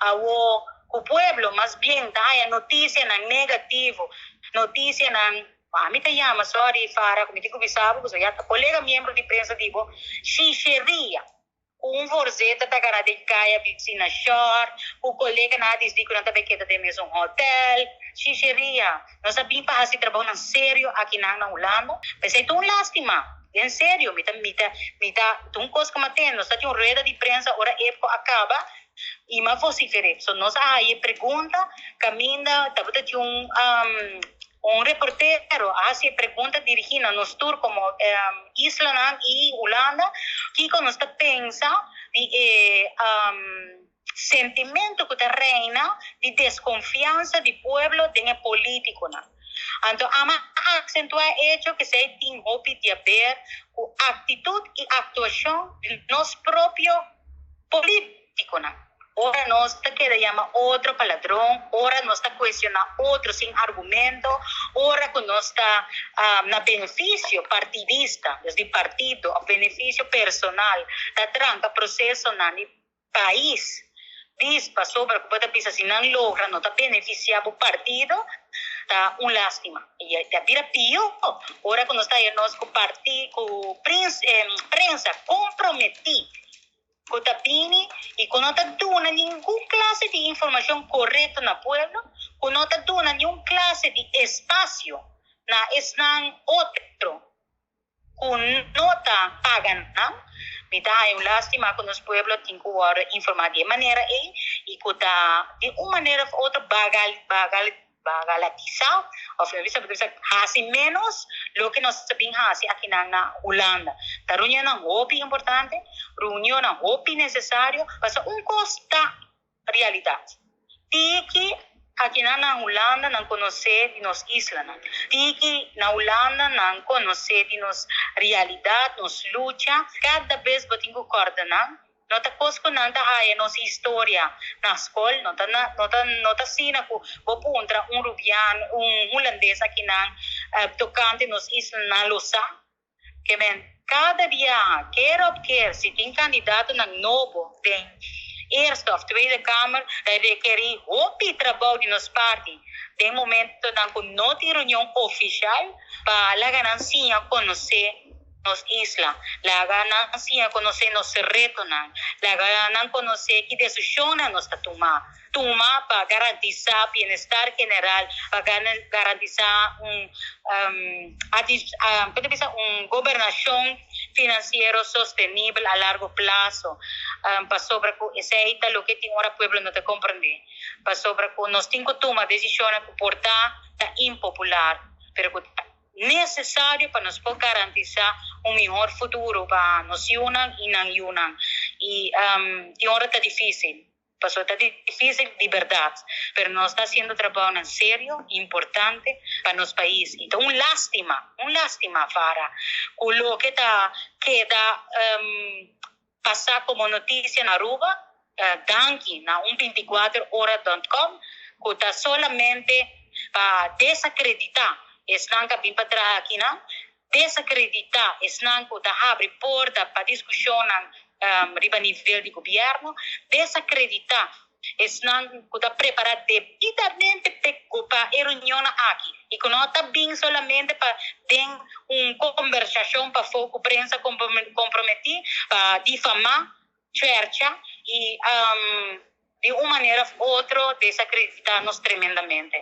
Awo ku pueblo mas bien ta haya notisianan negativo, notisianan ku ami ta yama, sorry Farah ku mi tin ku bisa bo pasobra ya ta kolega miembro di prensa di bo, shisheria ku un voorzitter ta gana den kaya bisti na short, ku koleganan a disdi ku nan ta bai keda den mesun hotel, shisheria. Nos a bin pa hasi trabounan serio akinan na Hulanda, p'esei ta un lastima. Den serio, mi ta mi ta mi ta ta un kos ku mi a tende, nos ta tin un rueda di prensa ora EPCO a kaba i mi a vosifer'é. So nos a haña e pregunta kaminda tabata tin un un reportero a hasi e pregunta dirigí na nos tur komo islanan i Hulanda, kiko nos ta pensa di e Sentimento cu ta reina di desconfiansa di pueblo den e politiconan. Anto ama a accentua e hecho cu esey tin hopi di haber cu actitud y actuacion di nos propio politiconan. Ora nos ta keda yama otro pa ladron, ora nos ta cuestiona otro sin argumento, ora cu nos ta na beneficio partidista, dus di partido of beneficio personal, ta tranca procesonan di pais dis pasobra ku bo ta bisa si nan logra no ta benefisiá bo partido ta un lástima i ta bira pió ora ku nos ta haña nos ku parti ku prensa komprometí ku ta bini i ku no ta duna ningun klase di informashon korekto na pueblo ku no ta duna niun klase di espasio na esnan otro ku no ta paga nan. Mi ta haña un lástima ku nos pueblo tin ku wòrdu informá di e manera ei i ku ta di un manera òf otro bagal bagal bagalatisá òf mi bisa bisa hasi ménos loke nos ta bin hasi akinan na Hulanda. Ta reunionnan hopi importante, reunionnan hopi nesesario, pasobra un kos ta Realidat. Tiki akinan na Hulanda nan konosé di nos islanan. Tiki na Hulanda nan konosé di nos realidat, nos lucha. Kada bes bo tin ku kòrda nan. No ta kos ku nan ta haya nos historia na skol. No ta no ta no ta asina ku bo puntra un rubiano, un hulandes akinan tokante nos islanan lo sa. Ke men kada biaha keer op keer si tin kandidatonan nobo den Eerste of Tweede Kamer ta rekerí hopi trabou di nos parti den momentonan ku no tin reunion ofishal pa laga nan siña konosé nos isla, laga nan siña konosé nos retonan, laga nan konosé ki desishonnan nos ta tuma. Tuma pa garantisá bienestar general, pa garantisá un un gobernashon finansiero sostenibel a largo plaso, pasobra ku esei ta loke tin ora pueblo no ta komprendé, pasobra ku nos tin ku tuma desishonnan ku por ta ta impopular, pero ku ta nesesario pa nos por garantisá un mihor futuro pa nos yunan i nan yunan. I tin ora ta difísil. Pasobra ta difícil di berdad, pero nos ta haciendo trabounan serio, importante pa nos pais. Y ta un lastima, un lastima, Farah, cu loke ta keda pasa como noticia na Aruba, danki na un binticuater ora dot com, cu ta solamente pa desacredita esnan cu a bin pa traha akinan, Desakreditá esnan ku ta habri porta pa diskushonnan riba nivel di gobièrnu. Desakreditá esnan ku ta prepará debidamente pa e reunionnan aki i ku no ta bin solamente pa den un kombersashon pafó ku prensa komprometí pa difamá, chèrcha i di un manera òf otro desakreditá nos tremendamente.